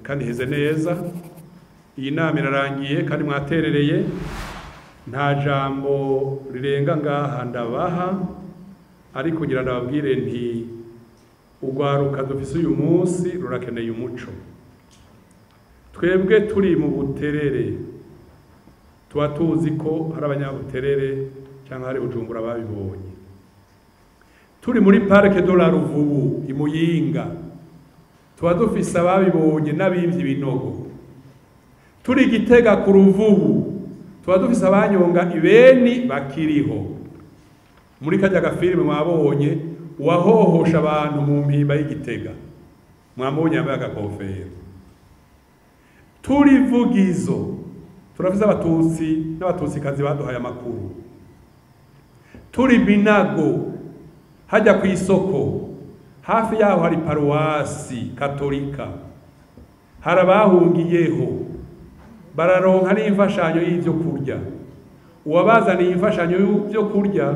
Kandi iheze neza. Iyi nama irarangiye kandi mwaterereye. Nta jambo rirenga ngaha ndabaha, ariko kugira ndababwire nti urwaruka dufise uyu munsi rurakeneye umuco. Twebwe turi mu Buterere, tuba tuzi ko hari abanyabuterere cyangwa hari Bujumbura babibonye. Turi muri Parc de la Ruvubu i Muyinga, tuba dufise ababibonye n'abimvye ibinogo. Turi Gitega ku Ruvubu, tuba dufise abanyonga ibeni bakiriho. Muri kajya gafilime mwabonye uwahohosha abantu mu mpimba y'Igitega, mwamubonye yambaye agakofero. Turi Vugizo, turafise abatutsi n'abatutsikazi baduhaye amakuru. Turi Binago, hajya ku isoko, hafi yaho hari paruwasi katolika, hari abahungiyeho bararonka n'imfashanyo y'ivyo kurya. Uwabazaniye imfashanyo y'ivyo kurya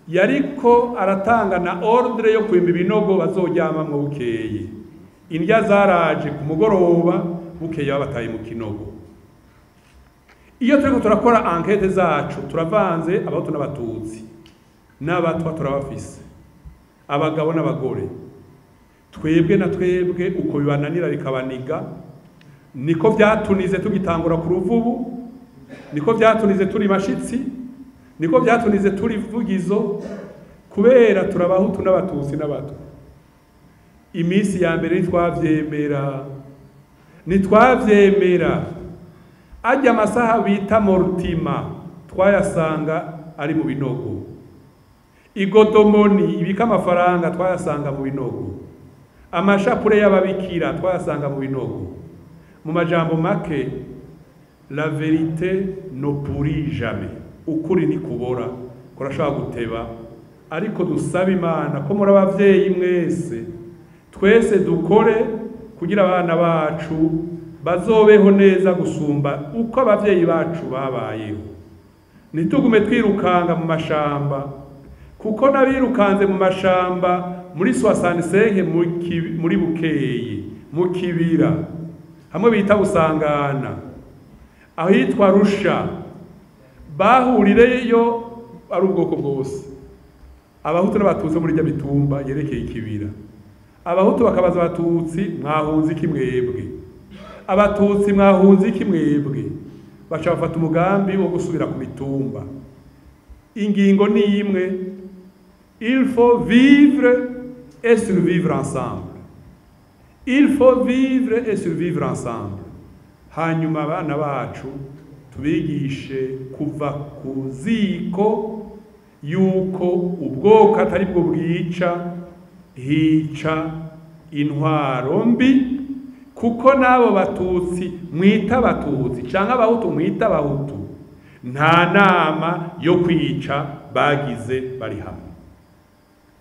yariko aratanga na ordre yo kwimba ibinogo bazoryamamwo bukeye. Indya zaraje ku mugoroba, bukeye babataye mu kinogo. Iyo turiko turakora enquête zacu, turavanze abahutu n'abatutsi n'abatwa, turabafise abagabo n'abagore. Twebwe na twebwe uko bibananira bikabaniga, niko vyatunize tugitangura ku Ruvubu, niko vyatunize turi Mashitsi, niko vyatunize turi Vugizo, kubera turabahutu n'abatutsi n'abatwa. Iminsi ya mbere ntitwavyemera, ntitwavyemera. Ajya amasaha bita mortima twayasanga ari mu binogo. Igodomoni ibika amafaranga twayasanga mu binogo. Amashapure y'ababikira twayasanga mu binogo. Mu majambo make, la vérité ne pourrit jamais. Ukuri ni kubora, kurashobora guteba, ariko dusaba Imana ko muri abavyeyi mwese, twese dukore kugira abana bacu bazobeho neza gusumba uko abavyeyi bacu babayeho. Ntitugume twirukanga mu mashamba, kuko n'abirukanze mu mashamba muri 65 muri Bukeye, mu Kibira, hamwe bita Busangana, ahitwa Rusha, bahurireyo ari ubwoko bwose, abahutu n'abatutsi muri rya mitumba yerekeye ikibira. Abahutu bakabaza abatutsi, mwahunze iki mwebwe? Abatutsi mwahunze iki mwebwe? Baca bafata umugambi wo gusubira ku mitumba. Ingingo ni imwe: il faut vivre et survivre ensemble. Il faut vivre et survivre ensemble. Hanyuma abana bacu tubigishe kuva ku ziko yuko ubwoko atari bwo bwica, hica intwaro mbi, kuko n'abo batutsi mwita abatutsi canke abahutu mwita abahutu nta nama yo kwica bagize bari hamwe,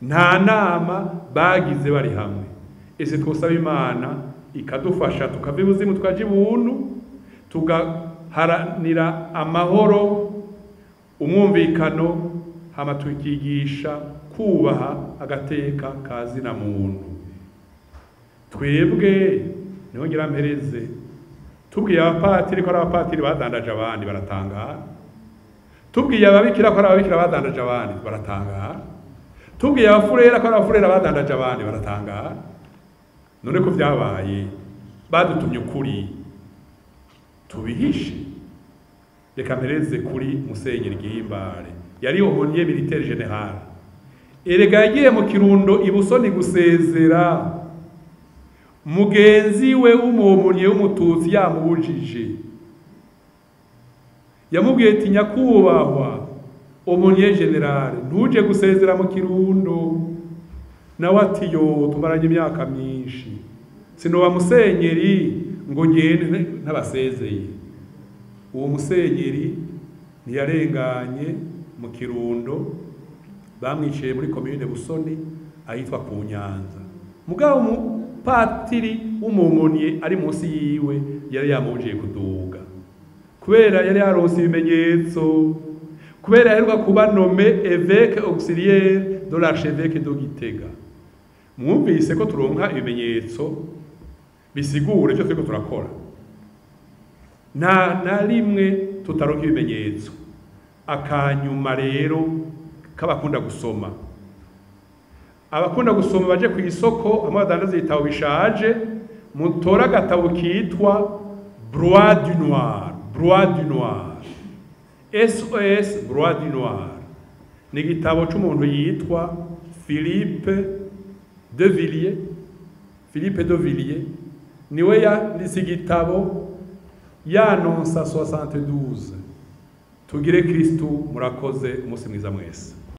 nta nama bagize bari hamwe. Ese twosaba Imana ikadufasha tukava ibuzimu tukaja ibuntu, tugaharanira amahoro, umwumvikano, hama tukigisha kubaha agateka kazina muntu. Twebwe niho ngira mpereze, tubwiye abapatiri ko ari abapatiri badandaje abandi baratangara, tubwiye ababikira ko ari ababikira badandaje abandi baratangara, tubwiye abafurera ko ari abafurera badandaje abandi baratangara. None ko vyabaye badutumye ukuri tubihishe? Reka mpereze kuri Musenyeri Gihimbare, yari aumônier militaire général. Erega yagiye mu Kirundo ibusoni gusezera mugenzi we w'umu aumônier w'umututsi yamubujije. Yamubwiye ati nyakubahwa aumônier général, ntuje gusezera mu Kirundo. Nawe ati yo, tumaranye imyaka myinshi, sinoba musenyeri ngo ngende ntabasezeye. Uwo musenyeri ntiyarenganye mu Kirundo, bamwiciye muri komine Busoni ahitwa ku Nyanza. Mugabo umupatiri w'umu aumônier ari munsi yiwe yari yamubujije kuduga, kubera yari yaronse ibimenyetso, kubera yaheruka kuba nommé évêque auxiliaire de l'archevêque de Gitega. Mwumvise ko turonka ibimenyetso. Bisigure ivyo turiko turakora. Nta na rimwe tutaronka ibimenyetso. Akanyuma rero k'abakunda gusoma, abakunda gusoma baje ku isoko amwe badandaza ibitabo bishaje, mutore agatabo kitwa Broie du Noir, Broie du Noir, SOS Broie du Noir. Ni igitabo c'umuntu yitwa Philippe de Villiers. Philippe de Villiers niwe yanditse igitabo yanonsa 72. Tugire Kristu. Murakoze, umunsi mwiza mwese.